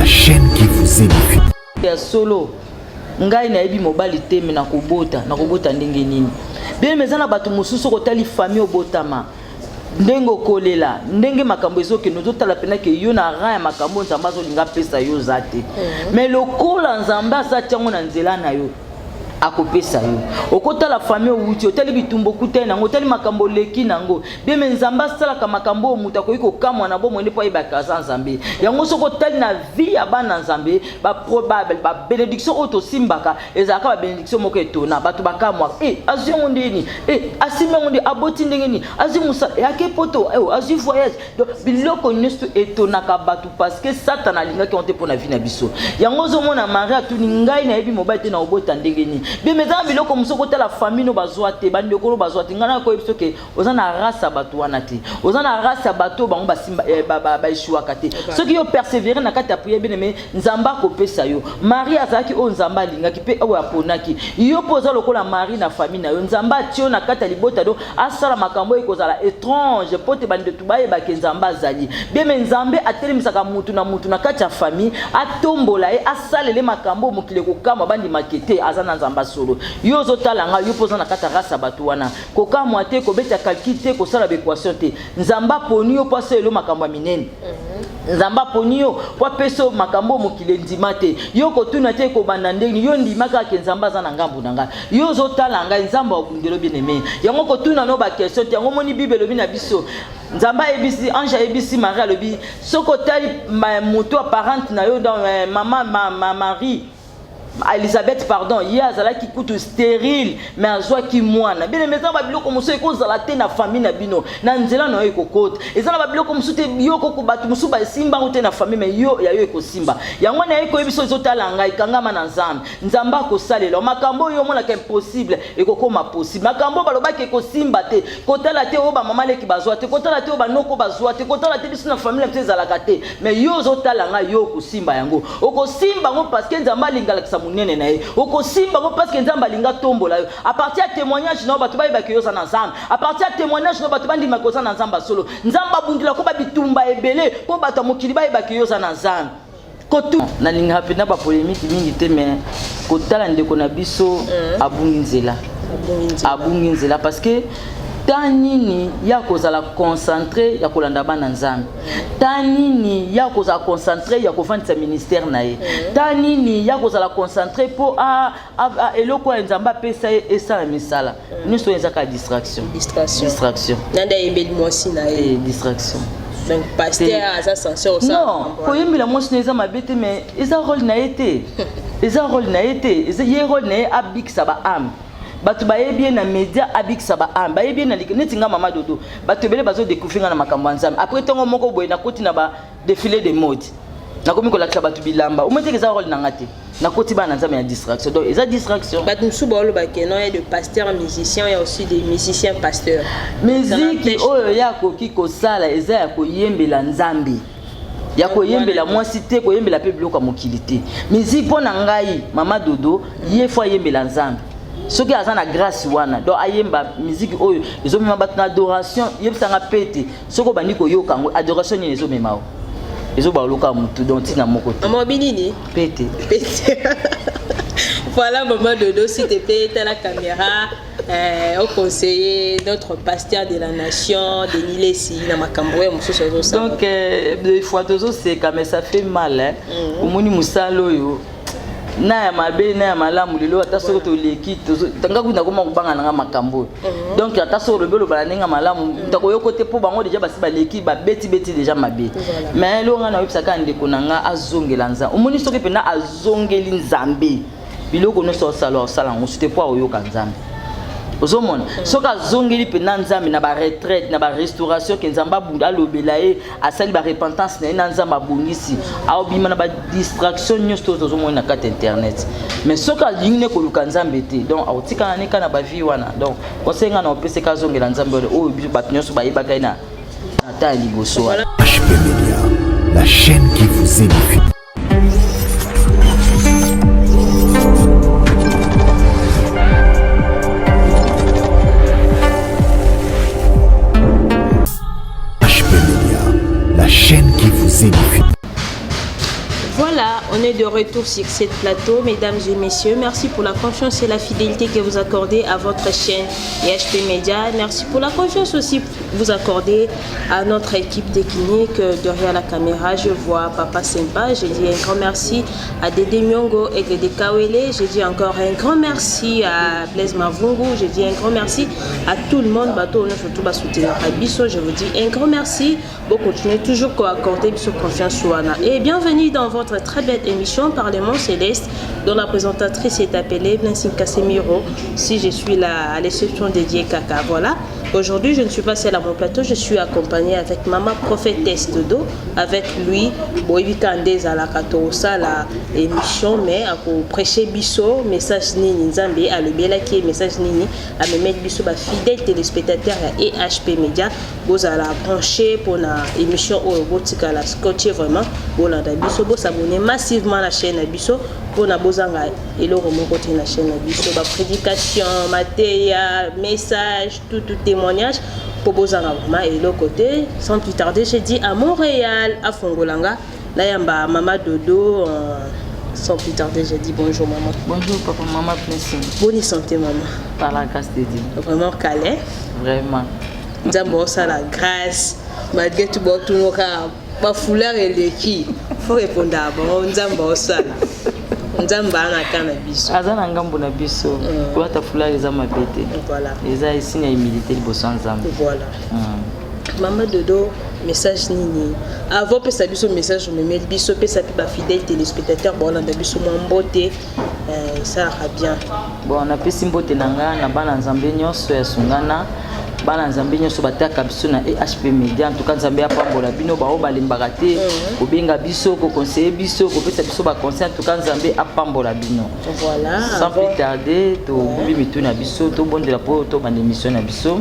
la chaîne qui vous édifie. Ya solo ngai nayebi mobali te me nakobota nakobota ndenge nini bien eza na bato mosusu okotali famille obotama ndenge okolela ndenge makambo ezokende ozotala mpena ke yo na ran ya makambo nzambe azolinga apesa yo oza te me lokola nzambe aza tiango na nzela na yo akopesa yo okotala famille owuti otali bitumba okutani nango otali makambo oleki nango bieme nzambe asalaka makambo oyo moto akoki kokamwa na bomoi nde mpo ayebaka aza nzambe yango soki otali na vie ya bana nzambe babenediction oyo tosimbaka ezalaka babenediction moko etona bato bakamwaka e azwi yango ndenge nini e asimbi yango nde aboti ndenge nini azwi mosala eh, ake poto eh, azwi voyage donc biloko nyonso etonaka bato parce que satana alingaki yango te mpo na vie na biso yango ozomona marie atuni ngai nayebi mobali te na obota ndenge nini bima eza na biloko mosusu okotala famille no bazwa te bandeko no bazwa te ngai nakoyebi biso ke oza na race ya bato wana te oza na race ya bato bango basimba eh, baeshuwaka te soki yo persévere na kati ya priere bien aime nzambe akopesa yo marie azalaki oyo nzambe alingaki mpe oyo aponaki yo mpe oza lokola marie na famille na yo nzambe atie yo na kati ya libota do asala makambo oyo ekozala étrange mpo te bandetu bayebake nzambe azali bieme nzambe atelemisaka mutu na mutu na kati ya famille atombola ye asalele makambo oyo mokili ekokamwa bandimake te aza na nzambe solo yo ozotala nga yo mpe oza na kati ya race ya bato wana kokamwa te kobeta calcul te kosala baequation te nzambe aponi yo mpo asalelo makambo ya minene mhm. nzambe aponi yo mpo apesa yo makambo oyo mokili endima te yo kotuna te ekobanda ndenge yo ndima kaka ke nzambe aza na ngambo na ngai yo ozotala ngai nzambe akundelo bien aime yango kotuna no baquestion te yango omoni bible elobi na biso nzambe ayebisi ange ayebisi marie alobi soki otali moto apparente na yo donc eh, mama ma, ma, marie Elisabeth pardon ye azalaki kutu stérile mais azwaki mwana bien aimé eza babiloko mosusu ekozala te na famille na bino na nzela na yo ekokota eza na babiloko mosusu te yo koko bato mosusu basimba yango te na famille mais yo ya yo ekosimba yango na ye koyebi biso ezotala ngai kangama na nzambe nzambe akosalela makambo oyo omonaka impossible ekokoma possible makambo oyo balobaki ekosimba te kotala te oyo bamama leki bazwa te kotala te oyo banoko bazwa te kotala te biso na famille na biso ezalaka te mais yo ozotala ngai yo okosimba yango okosimba yango parce que nzambe alinga alakisa monene na ye okosimba yango parce que nzambe alinga atombola yo à partir ya témoignage na yo bato bayebaka yo oza na nzambe à partir ya témoignage na yo bato bandimaka oza na nzambe ya solo nzambe abundela ko babitumba ebele mpo bato ya mokili bayebaka yo oza na nzambe kotu nalingaka mpenza bapolemiki mingi te mais kotala ndeko na biso mm. abungi nzela abungi nzela parce que temps nini ya kozala concentré ya kolanda bana nzambe temps nini ya kozala concentré ya kofandisa ministère na ye mhm. temps nini ya kozala concentré mpo eloko oyo nzambe apesa ye esala misala mhm. nyonso oyo eza kaka distraction distraction nande ayembeli mwasi na ye eh, distraction donc pasteur aza censé osala non koyembela mwasi na eza mabe te mais eza rôle na ye te eza rôle na ye te ye rôle na ye abikisa ba ame bato bayebi ye na media abikisa ba ame bayebi ye na neti nga mama dodo bato ebele bazo découvrir nga na makambo ya nzambe après ntongo moko boye nakoti na ba défilé de mode nakomi kolakisa bato bilamba omoni teke eza role na nga te nakoti bana na nzambe ya distraction donc eza distraction bato mosusu baoloba ke non ya de pasteur musicien ya aussi des musiciens pasteur miziki oyo ye akoki kosala eza ya koyembela nzambe ya koyembela mwasi te koyembela mpe biloko ya mokili te miziki mpo na ngai mama dodo ye fo ayembela nzambe soki aza na grâce wana donc ayemba miziki oyo ezomema bato na adoration yebisanga mpe te soki obandi koyoka yango adoration nini ezomema yo ezobaluka motu donc ntina moko te mama binini pete pete voilà maman dodo s'il te plaît tala caméra euh, au conseiller notre pasteur de la nation Denis Lessi na makambo ya mosusu azosala donc euh, des fois tozoseka mais ça fait mal hein. Mm. Omoni mosala oyo na ya mabe na ya malamu lelo ata soki toleki nga kutu nakoma kobanga nanga makambo oyo mhm. donc ata soki olobi oloba na ndenge ya malamu mhm. moto akoyoko te mpo bango deja basi baleki babetibeti deja mabe mais eloko ngai nayebisaka ndeko na nga azongela nzambe omoni soki mpenza azongeli nzambe biloko nyonso osala osala yango sute mpo akoyoka nzambe ozomona mm. soki azongeli mpenza nzambe na baretraite na barestauration ke nzambe alobela ye asali barepentance na ye na nzambe abongisi aobima na badistraction nyonso to tozomona na kati internet mais soki alingi ne koluka nzambe te donc akotikala ne kaka na bavie wana donc conseil ngai na opeseka azongela nzambe oyo bato nyonso bayebaka ye na ta ya liboso wana HP Media, la chaîne qui vous édifie. HP Media, la chaîne qui vous édifie. Voilà, on est de retour sur cette plateau, mesdames et messieurs. Merci pour la confiance et la fidélité que vous accordez à votre chaîne IHP Media. Merci pour la confiance aussi que vous accordez à notre équipe technique. Derrière la caméra, je vois Papa Sempa. Je dis un grand merci à Dédé Miongo et Dédé Kawele. Je dis encore un grand merci à Blaise Mavungu. Je dis un grand merci à tout le monde. Bato, surtout, soutenir biso. Je vous dis un grand merci. Bon, continuez toujours à accorder biso confiance wana. Et bienvenue dans votre très belle émission Parlement Céleste, dont la présentatrice est appelée Blessing Casemiro. Si je suis là à l'exception dédiée Kaka. Voilà. Aujourd'hui, je ne suis pas seule à mon plateau, je suis accompagnée avec Maman Prophétesse Dodo, avec lui, boyebi nde ezalaka tosala émission, mais akoprêcher biso message nini Nzambe alobelaki ye, message nini amemeli biso. Bafidèle téléspectateur ya EHP Média, bozala branché mpona émission oyo, botikala scotché vraiment, bolanda biso, bos'abonner massivement na chaîne na biso mpona bozanga eloko moko te na chaîne na biso, baprédication, mateya, message, tout, tout témoignage, mpo bozanga vraiment eloko te. Sans plus tarder, j'ai dit à Montréal afongolanga nayamba Mama Dodo. Sans plus tarder, j'ai dit bonjour, maman. Bonjour, papa, maman Blessing. Bonne santé, maman? Par la grâce de Dieu. Vraiment calé? Vraiment. Nzambe osala grâce malgré tout. Botunoka bafoulard eleki, faut répondre à bango. Nzambe osala, Nzambe anaka na biso. Aza na ngambo na biso. Kolata foulard eza mabe te. Eza esigne ya humilité liboso ya Nzambe. Voilà. Mama Dodo, message nini avant opesa biso message omemeli biso? Opesa mpe bafidèle téléspectateur baolanda biso mwa mbote, esalaka bien. Bon, napesi mbote na nga na bana Nzambe nyonso ya Sungana, bana Nzambe nyonso bataka biso na EHP Media. En tout cas, Nzambe apambola bino bao balembaka te kobenga biso, koconseiller biso, kopesa biso baconseil. En tout cas, Nzambe apambola bino. Sans plus tarder, togumbi mitu na biso, tobondela mpo tobanda émission na biso.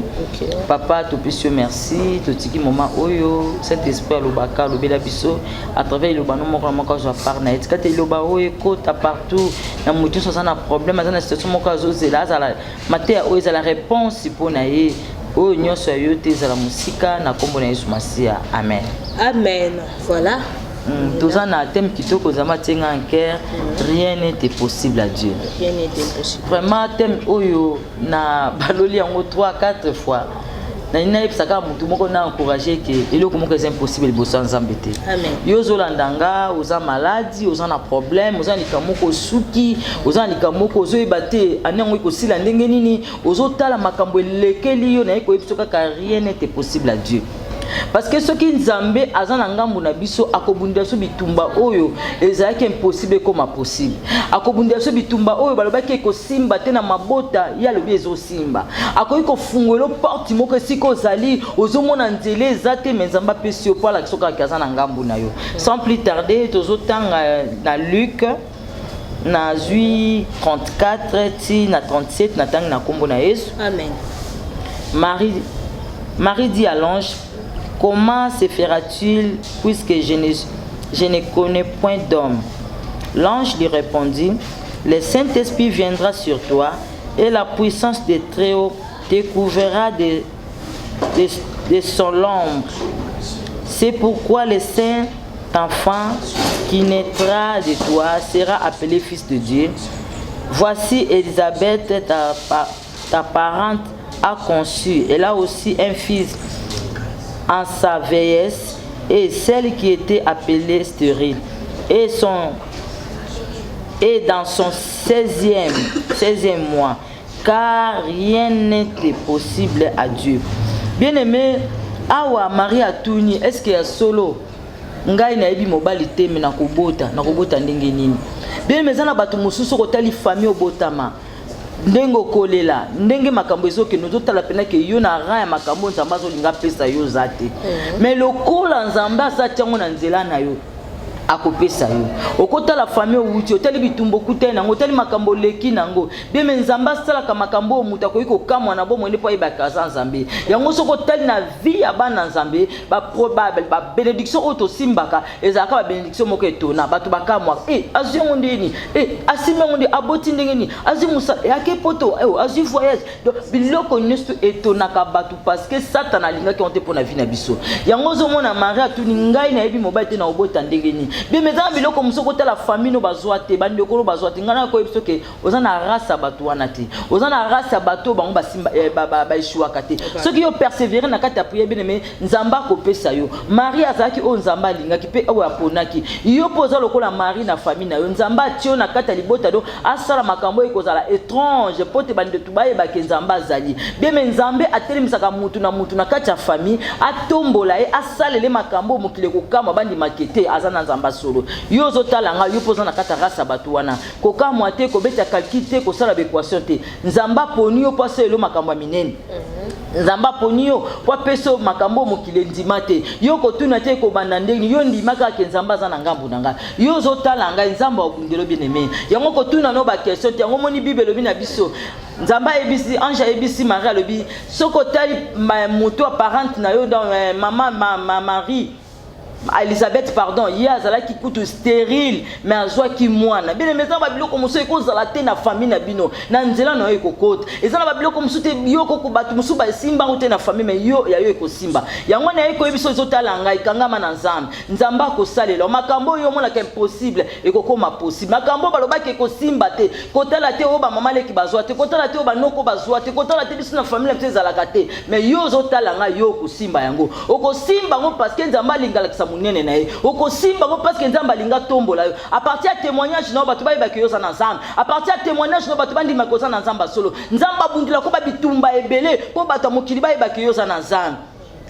Papa, topesi yo merci. Totiki moment oyo Saint Esprit alobaka, alobela biso à travers liloba no moko na moko azwa part na ye. Tika te liloba oyo ekota partout na motu nyonso aza na problème, aza na situation moko azozela, azala mateya oyo ezala réponse mpo na ye. Oyo nyonso ya yo te ezala mosika na nkombo na Yesu Masiya, amen. Amen, voilà. Toza na thème kitoko Nzambe atienga en cœur: rien n'est impossible à Dieu. Rien n'est impossible. Vraiment, thème oyo na baloli yango 3 4 fois. Nalingi nayebisa kaka motu moko na encourage ke eloko moko eza impossible liboso ya Nzambe te. Amen. Yo ozolanda nga, oza maladi, oza na problème, oza na likambo moko osuki, oza na likambo moko ozoyeba te ane yango ekosila ndenge nini, ozotala makambo elekeli yo, naye koyebi so kaka: rien n'est impossible à Dieu, parce que soki Nzambe aza na ngambu na biso, akobundela biso bitumba oyo ezalaki impossible ekoma possible. Akobundela biso bitumba oyo balobaki ekosimba te na mabota, ye alobi ezosimba. Akoki kofungola porte moko esika ozali, ozomona nzela eza te, mais Nzambe apesi yo mpo alakisa kaka aza na ngambu na yo. Sans plus tarder, tozotanga na Luc, nazwi 34 ti na 37. Natangi na nkombo na Yesu. Amen. Marie dit à l'ange: «Comment se fera-t-il puisque je ne connais point d'homme?» L'ange lui répondit: «Le Saint-Esprit viendra sur toi et la puissance de Très-Haut te couvrira de son ombre. C'est pourquoi le Saint enfant qui naîtra de toi sera appelé fils de Dieu. Voici Élisabeth, ta parente, a conçu. Elle a aussi un fils en sa vieillesse, et celle qui était appelée stérile et dans son 16e mois, car rien n'est impossible à Dieu.» Bien-aimé, awa Marie atuni: est ce que ya solo ngai nayebi mobali te, mais nakobota, nakobota ndenge nini? Bien-aimé, eza na bato mosusu kotali famille obotama, ndenge okolela, ndenge makambo ezokende, ozotala mpena ke yo na rang ya makambo Nzambe azolinga apesa yo oza te, mais lokola Nzambe asa tiango na nzela na yo, akopesa yo. Okotala famille owuti, otali bitumba okutani nango, otali makambo oleki nango bien, mais Nzambe asalaka makambo oyo moto akoki kokamwa na bomoi nde mpo ayebaka aza Nzambe. Yango soki otali na vie ya bana Nzambe, babénédiction oyo tosimbaka ezalaka babénédiction moko etona bato bakamwaka: e azwi yango ndeni? E asimbi yango nde? Aboti ndenge nini? Azwi mosala, ake poto, azwi voyage. Donc biloko nyonso etonaka bato, parce que Satana alingaki yango te mpo na vie na biso. Yango ozomona Marie atuni: ngai nayebi mobali te, na obota ndenge nini? Bien, eza na biloko mosusu okotala famille no bazwa te, bandeko no bazwa te. Ngai nakoyebi soki oza na race ya bato wana te, oza na race ya bato oyo bango basimba, baéchouaka te. Soki yo persévérer na kati ya prière, bien aimé, Nzambe akopesa yo. Marie azalaki oyo Nzambe alingaki mpe oyo aponaki. Yo mpo oza lokola Marie na famille na yo, Nzambe atie yo na kati ya libota do asala makambo oyo ekozala étrange mpo te bandetu bayebake Nzambe azali. Bien aimé, Nzambe atelemisaka mutu na mutu na kati ya famille, atombola ye, asalele makambo oyo mokili ekokamwa, bandimake te aza na Nzambe asolo. Yo ozotala nga, yo mpo oza na kati ya race ya bato wana, kokamwa te, kobeta calcul te, kosala baéquation te. Nzambe aponi yo mpo asalelo makambo ya minene. Nzambe aponi yo mpo apesa yo makambo oyo mokili endima te. Yo kotuna te ekobanda ndenge. Yo ndima kaka ke Nzambe aza na ngambu na ngai. Yo ozotala ngai, Nzambe akobundela, bien aimé. Yango kotuna no baquestion te. Yango moni Bible elobi na biso, Nzambe ayebisi ange, ayebisi Marie, alobi soki otali moto apparente na yo, donc mama ma Marie, Elizabeth, pardon, ye azalaki kutu stérile, mais azwaki mwana. Bien aimé, eza na babiloko mosusu ekozala te na famille na bino, na nzela na yo ekokota. Eza na babiloko mosusu te, yo koko bato mosusu basimbango te na famille, mais yo ya yo ekosimba. Yango na ye koyebi so ezotala ngai, kangama na Nzambe, Nzambe akosalela makambo oyo omonaka impossible ekokoma possible. Makambo oyo balobaki ekosimba te, kotala te oyo bamama leki bazwa te, kotala te oyo banoko bazwa te, kotala te biso na famille na biso ezalaka te, mais yo ozotala ngai, yo okosimba yango. Okosimba yango parce que Nzambe alinga alakisa monene na ye. Okosimba yango parce que Nzambe alinga atombola yo. À partir ya témoignage na yo, bato bayebaki yo oza na Nzambe. À partir ya témoignage na yo, bato bandimaki oza na Nzambe solo. Nzambe abundela ko babitumba ebele mpo bato ya mokili bayebaki yo oza na Nzambe.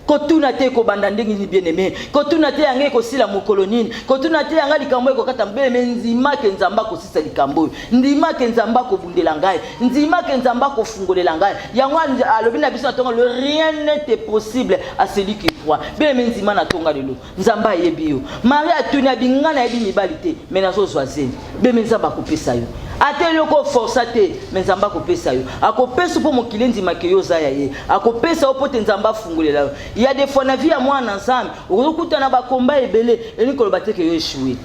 Kotuna te ekobanda ndenge nini, bien aimé. Kotuna te yango ekosila mokolo nini. Kotuna te yanga likambo ekokata. Bien aimé, ndimake Nzambe akosisa likambo oyo, ndimake Nzambe akobundela ngai, ndimake Nzambe akofungolela ngai. Yango alobi na biso na ntongo le rien n'est possible à celui qui croit. Bien aimé, ndima na ntonga lelo, Nzambe ayebi yo. Marie atuni abi: "Ngai nayebi mibali te, mais nazozwa zemi." Bien aimé, Nzambe akopesa yo. Ata eloko oforcer te, mais Nzambe akopesa yo. Akopesa mpo mokili endimaki yo oza ya ye. Akopesa yo mpo te Nzambe afungolela yo. Ya des fois na vie ya mwana Nzambe, okokutana bakomba ebele, elingi koloba te ke yo échoué.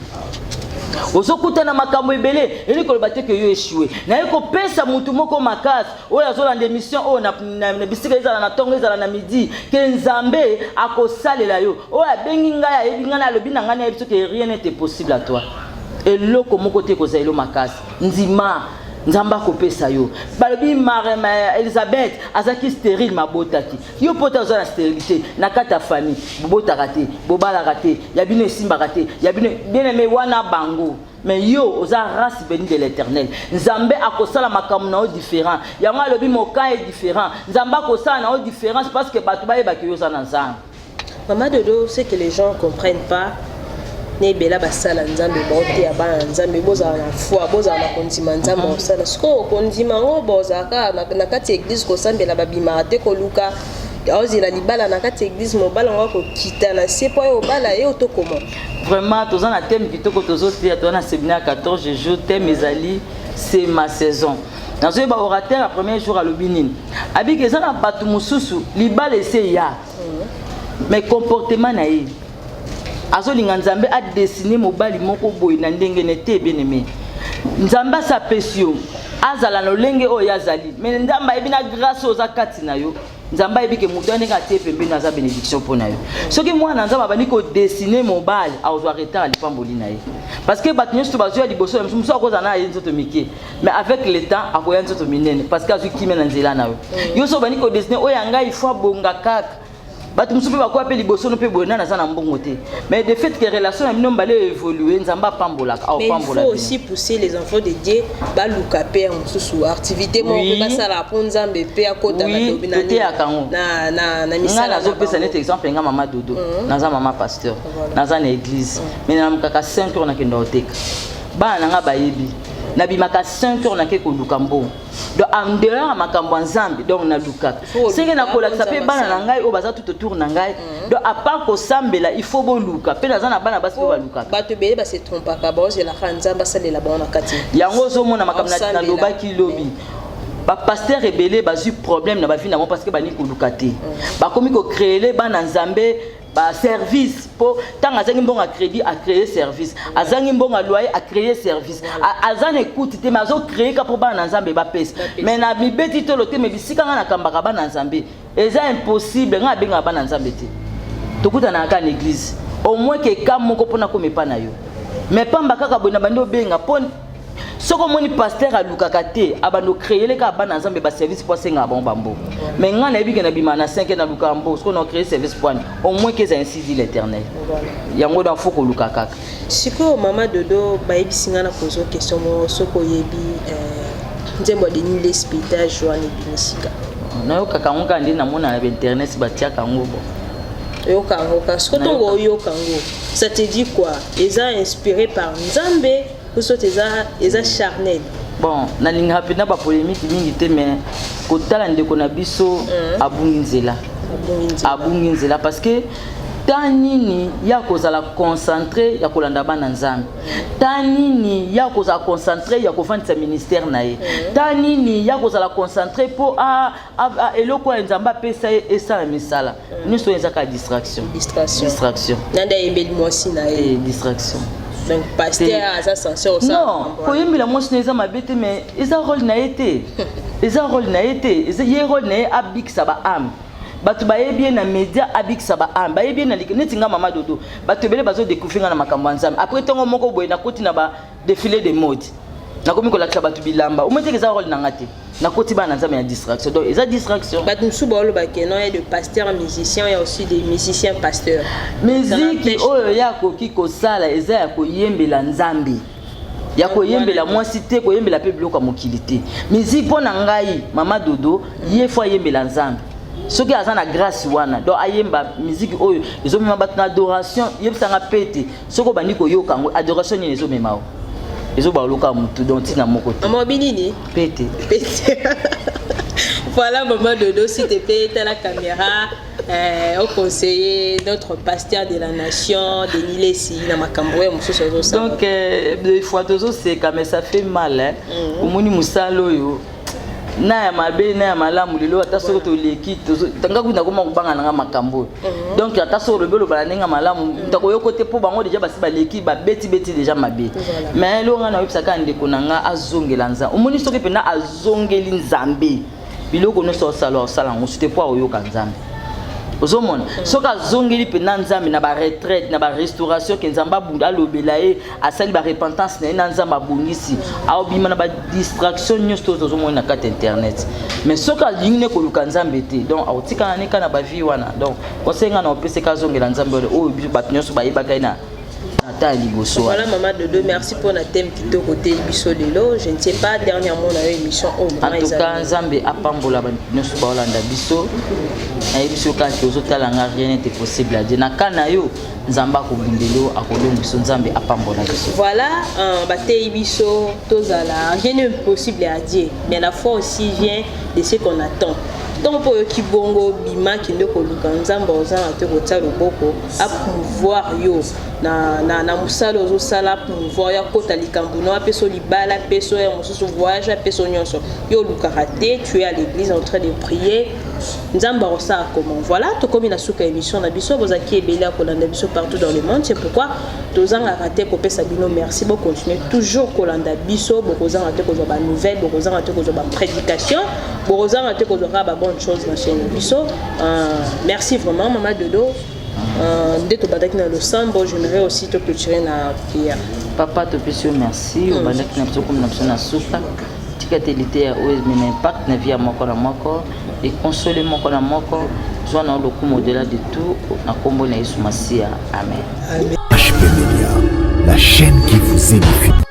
Ozokutana makambo ebele, elingi koloba te ke yo échoué. Naye kopesa mutu moko makasi oyo azolanda émission oyo na bisika, ezala na ntongo, ezala na midi, ke Nzambe akosalela yo. Oyo abengi ngai, ayebi ngai, alobi na ngai, nayebi soki rien n'est possible à toi. Eloko moko te kozala elo makasi. Ndima, Nzambe akopesa yo. Balobi Elizabeth azalaki stérile, mabotaki. Yo mpo te oza na stérilité na kati ya famille, bobotaka te, bobalaka te, ya bino esimbaka te, ya bino. Bien aimé, wana bango, mais yo oza race bénie de l'Éternel. Nzambe akosala makambo na yo différent. Yango alobi moka est différent. Nzambe akosala na yo différence parce que bato bayebaki yo oza na Nzambe. Mama Dodo, ce que les gens comprennent pas, na ebele basala Nzambe, baoteya bana na Nzambe: bozala na foi, bozala na kondima, Nzambe osala. Sikoyo kondima yango, bozalaka na kati ya église kosambela, babimaka te koluka. Aozela libala na kati ya église, mobala yango akokita na se mpo aye obala ye oto koma? Vraiment, toza na thème kitoko tozoteya. Toza na séminaire 14 jours, thème ezali "C'est ma saison". Nazoyeba orateur ya premier jour alobi nini? Abiki eza na bato mosusu, libala ese ya, mais comportement na ye, azolinga Nzambe adessiner mobali moko boye na ndenge ne te. Bien aimé, Nzambe asi apesi yo, azala na lolenge oyo azali, mais Nzambe ayebi na grâce oyo oza kati na yo. Nzambe ayebi ke moto ndenge atie pembeni aza bénédiction mpo na yo. Soki mwana Nzambe abandi kodessiner mobali, akozwa retard ya lipamboli na ye, parce que bato nyonso bazwi ya liboso, mosusu akozala na ye nzoto mike, mais avec le temps akoya nzoto minene, parce que azwi kimia na nzela na yo. Yo so obandi kodessiner oyo ya ngai, ifo abonga kaka. Bato mosusu mpe bakoya mpe liboso no mpe boye, nani aza na mbongo te, mais de fait que relation na bino mbala évolue, Nzambe apambolaka. Mais il faut aussi pousser les enfants de Dieu baluka mpe ya mosusu activité moko mpe basala mpo Nzambe mpe akota. Toteyaka yango. Na misala. Nazopesa neti exemple, nga mama Dodo, naza mama pasteur, naza na église, mais nalamukaka 5 heures, nakenda koteka. Bana na nga bayebi, nabimaka 5 heures, nake koluka mbongo. Donc en dehors ya makambo ya Nzambe, donc nalukaka senge nakolakisa mpe bana na ngai oyo baza tout autour na ngai. Donc à part kosambela, il faut boluka mpe. Naza na bana basi mpe balukaka. Bato ebele base trompaka, baozelaka Nzambe asalela bango na kati. Yango ozomona makambo nalobaki lobi, bapasteur ebele bazwi problème na bavie na bango parce que balingi koluka te. Bakomi kocréer bana Nzambe baservice, mpo ntango azangi mbongo ya crédit, acréer service, azangi mbongo ya loyer, acréer service, aza na écoute te, mais azocréer ka mpo bana na Nzambe bapesa. Mais na mibeti tolo te, mais bisika ngai nakambaka bana Nzambe, eza impossible. Ngai abengaka bana Nzambe te, tokutanaka kaka na église, au moins ke ka moko mpona koma epa na yo. Mais pamba kaka boye na bandi obenga mpo soki omoni pasteur alukaka te, abandi ocréele kaka bana Nzambe baservice mpo asengaka bango bambo. Mais ngai nayebi ke nabima na 5, nalukaka mbo soki na ocréer service poani au moins keza ainsi dit l'Éternel. Yango donc faut koluka kaka. Sikoyo, mama Dodo, bayebisi nga na pozo question moko: soki oyebi nzembo ya Denis Lessie Pétage wana ebimisika? Nayokaka yango kaka nde namona na bainternet batiaka yango bo. Oyoka yango kaka. Siko ntongo oyoka yango, ça te dit quoi? Eza inspiré par Nzambe ou soit eza charnel? Bon, nalingaka mpenza bapolémique mingi te, mais kotala ndeko na biso abungi nzela. Abungi nzela. Abungi nzela, parce que ta nini ya kozala concentré ya kolanda bana Nzambe, ta nini ya kozala concentré ya kofandisa ministère na ye, ta nini ya kozala concentré mpo eloko oyo Nzambe apesa ye esala misala nyonso oyo, eza kaka distraction. Distraction. Distraction. Nande ayembeli mwasi na ye. Distraction. Donc pasteur aza censé osala Non. makambo wana. Koyembela mwasi na eza mabe te, mais eza rôle na ye te, eza rôle na ye te. Ye rôle na ye abikisa baâme. Bato bayebi ye na média abikisa baâme, bayebi ye na neti nga mama Dodo, bato ebele bazodécouvrir nga na makambo ya Nzambe. Après ntongo moko boye nakoti na ba défilé de mode, nakomi kolakisa bato bilamba, omoi teke eza rôle na nga te, nakoti bana na Nzambe ya distraction. Donc eza distraction. Bato mosusu baoloba ke non, ya de pasteurs musiciens, ya aussi des musiciens pasteurs. Miziki oyo ye akoki kosala eza ya koyembela Nzambe, ya koyembela mwasi te, koyembela mpe biloko ya mokili te. Miziki mpo na ngai mama Dodo, ye faut ayembela Nzambe soki aza na grâce wana. Donc ayemba miziki oyo ezomema bato na adoration. Yebisanga mpe te, soki obandi koyoka yango, adoration nini ezomema o ezobaloka motu? Donc ntina moko te. Mama, obi nini? Mpe te. Pete. Voilà, maman Dodo, s'il te plaît, t'as la caméra, au conseiller notre pasteur de la nation, Denis Lessi, na makambo ya mosusu azosala. Donc des fois tozoseka, mais ça fait mal, hein. Omoni mosala oyo na ya mabe na ya malamu lelo, ata soki toleki nga kuta koma kobanga nanga makambo oyo. Donc ata soki olobi, oloba na ndenge ya malamu, moto akoyoko te, mpo bango déjà basi baleki, babetibeti déjà mabe. Mais eloko nga nayebisaka ndeko na nga, azongela Nzambe. Omoni, soki mpenza azongeli Nzambe, biloko nyonso osala, osala yango te mpo akoyoka Nzambe. Ozomona, soki azongeli mpenza Nzambe na baretraite, na barestauration, ke Nzambe abunda, alobela ye, asali barepentance na ye na Nzambe, abongisi, aobima na badistraction nyonso to tozomona na kati ya internet. Mais soki alingi ne koluka Nzambe te, donc akotikala ne kaka na bavie wana. Donc conseil nga na opeseka, azongela Nzambe oyo biso bato nyonso bayebaka ye na ta ya liboso wana. Voilà, Maman Dodo, merci pour la thème kitoko te biso lelo. Je ne sais pas, dernièrement na yo émission oyo En tout cas, Nzambe apambola bato nyonso baolanda biso. Nayebi biso kaka ozotala nga, rien n'est possible à Dieu. Na ka na yo, Nzambe akobundela yo, akolonga biso. Nzambe apambola biso. Voilà, bateyi biso tozala, rien n'est impossible à Dieu, mais la foi aussi vient de ce qu'on attend. Ntongo mpo oyoki bongo, bima, kende koluka Nzambe. Ozanga te kotia loboko apouvoir yo na mosala ozosala, apouvoir yo akota likambo no, apesa libala, apesa ya mosusu voyage, apesa nyonso yo olukaka te. Tu es à l'église en train de prier, Nzambe akosala comment? Voilà, tokomi na suka émission na biso. Bozalaki ebele ya kolanda biso partout dans le monde, c'est pourquoi tozangaka te kopesa bino merci. Bocontinue toujours kolanda biso, bokozanga te kozwa banouvelle, bokozanga te kozwa baprédication, bokozanga te kozwa kaka babonne chose na chaîne na biso. Merci vraiment, mama Dodo. Nde tobandaki na losambo, j'aimerais aussi toclôturer na prière. Papa, topesi yo merci. Obandaki na biso, komi na biso na suka. Tika te liteya oyo emema impact na vie ya moko na moko, ekonsole moko na moko. Zwa na yo lokumu au-delà de tout, na nkombo na Yesu Masiya, amen. HP Media, la chaîne qui vous édifie.